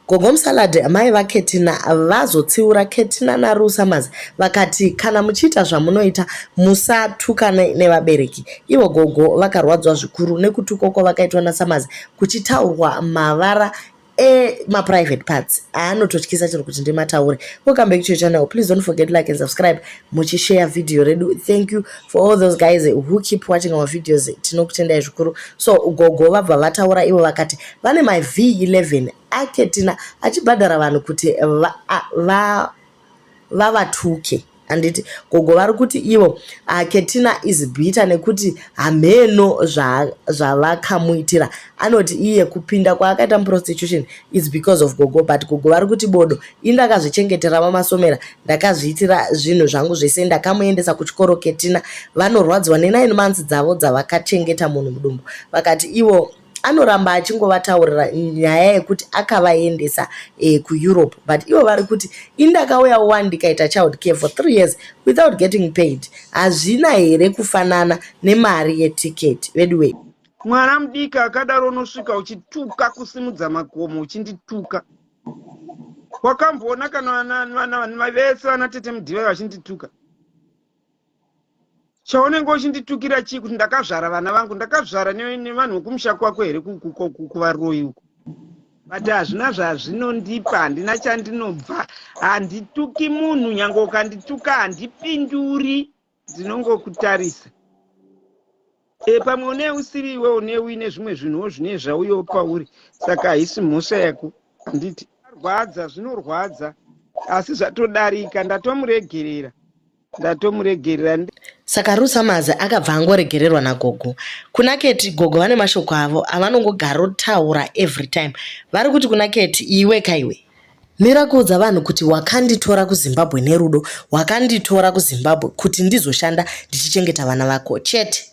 Gogo Musalad mai vaKetina vazotsiura Ketina naRusamas vakati kana muchiita zvamunoita musatukane nevabereki. Ivo gogo vakarwadzwa zvikuru nekutukwa kwavakaitwa naSamaz kuchitaurwa mavara emaprivate parts aanototyisa chero kuti ndimataure. Welcome back to your channel. Please don't forget to like and subscribe muchishare video redu. Thank you for all those guys who keep watching our videos. Tinokutendai zvikuru. So gogo vabva vataura ivo vakati vane my V11 aKetina achibhadhara vanhu kuti vavatuke va, va handiti gogo vari kuti ivo Ketina is bitter nekuti hamheno zvavakamuitira zva anoti iye kupinda kwaakaita muprostitution is because of gogo, but gogo vari kuti bodo ini ndakazvichengetera vaMasomera, ndakazviitira zvinhu zvangu zvese, ndakamuendesa kuchikoro. Ketina vanorwadziwa ne9 months dzavo dzavakachengeta munhu mudumbu. Vakati ivo anoramba achingovataurira nyaya yekuti akavaendesa kuEurope, but ivo vari kuti indakauya one ndikaita child care for 3 years without getting paid. Hazvina here kufanana nemari yetiketi veduwei? Mwana mudiki akadaro unosvika uchituka, kusimudza makomo uchindituka. Wakamboona kana vana vese vana tete mudhivai vachindituka? Chaunenge uchinditukira chii? Kuti ndakazvara vana vangu, ndakazvara nevanhu vekumusha kwako here kuvaroyi uko? But hazvina zvazvinondipa, handina chandinobva. Handituki munhu, nyange ukandituka handipinduri, ndinongokutarisa. Pamwe une usiri iwe, une uine zvimwe zvinhuwo zvine zvauyewo pauri, saka haisi mhosva yako, handiti? Rwadza, zvinorwadza, asi zvatodarika, ndatomuregerera, ndatomuregerera. Saka Rusamazi akabva angoregererwa nagogo. Kuna Keti, gogo vane mashoko avo avanongogarotaura every time. Vari kuti kuna Keti, iwe kaiwe, mira kuudza vanhu kuti wakanditora kuZimbabwe nerudo, wakanditora kuZimbabwe kuti ndizoshanda ndichichengeta vana vako chete.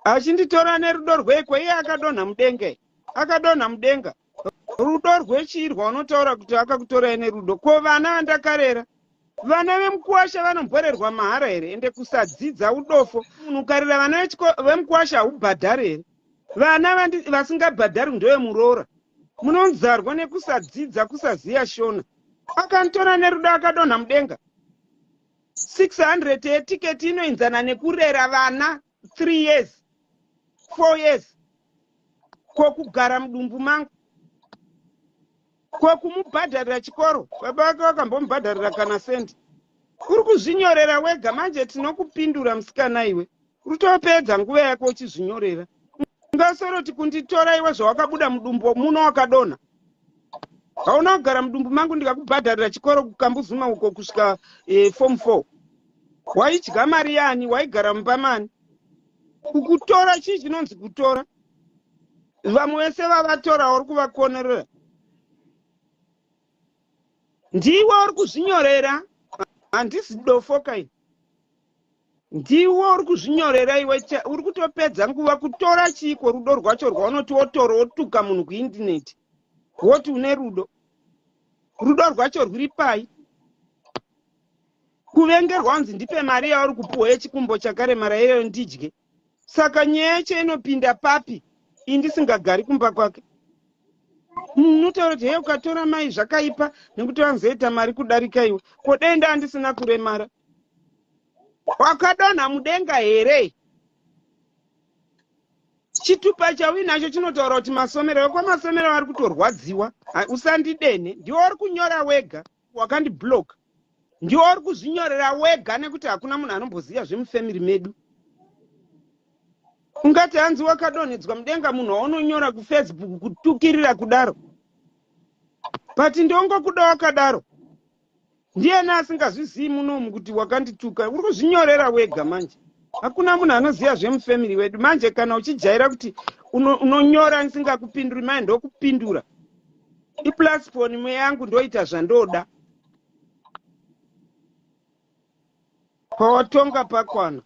Achinditora nerudo rwekwe? Iye akadonha mudenga, akadonha mudenga. Rudo rwechii rwaunotaura kuti akakutorai nerudo? Ko vana vandakarera, vana vemukuwasha vanomborerwa mahara here? Ende kusadzidza, udofo. Munhu ukarera vana vemukuwasha haubhadhari here? Vana vasingabhadhari ndovemuroora. Munonzarwa nekusadzidza, kusaziya Shona. Akanditora nerudo? Akadonha mudenga. 600 yetiketi inoinzana nekurera vana 3 years, 4 years? Ko kugara mudumbu mangu? Ko kumubhadharira chikoro? Baba vake vakambomubhadharira kana sendi? Uri kuzvinyorera wega manje. Tinokupindura, musikana iwe. Uri topedza nguva yako uchizvinyorera. Ungasoroti kunditora iwe zvawakabuda mudumbu muno wakadonha? Hauna kugara mudumbu mangu ndikakubhadharira chikoro kuKambuzuma uko kusvika form 4. Waidya mari yani? Waigara mumba mani? Kukutora chii chinonzi kutora? Vamwe vese vavatora uri kuvakonerera. Ndiwe uri kuzvinyorera, handisi dofo kai. Ndiwe uri kuzvinyorera iwe, uri kutopedza nguva. Kutora chiiko? Rudo rwacho rwaunoti wotora, wotuka munhu kuindaneti, woti une rudo? Rudo rwacho rwuri pai? Kuvengerwa kunzi ndipe mari yauri kupuhwa yechikumbo chakaremara iyoyo ndidye. Saka nyaya yacho inopinda papi indisingagari kumba kwake? Munotaura kuti hei, ukatora mai zvakaipa nekuti vanzoita mari kudarika iwe. Ko dei ndandisina kuremara? Wakadonha mudenga here? Chitupa chauinacho chinotaura kuti Masomero. VekwaMasomero vari kutorwadziwa. Usandidene, ndiwe uri kunyora wega. Wakandiblock, ndiwe uri kuzvinyorera wega, nekuti hakuna munhu anomboziva zvemufamily medu. Ungati hanzi wakadonhedzwa mudenga, munhu waunonyora kuFacebook kutukirira kudaro, but ndongokuda wakadaro. Ndiyena asingazvizii munomu kuti wakandituka. Uri kuzvinyorera wega manje. Hakuna munhu anoziva zvemufamily wedu manje. Kana uchijaira kuti unonyora ndisingakupinduri, mai ndokupindura. Iplatform yangu, ndoita zvandoda. Pawatonga pakwana.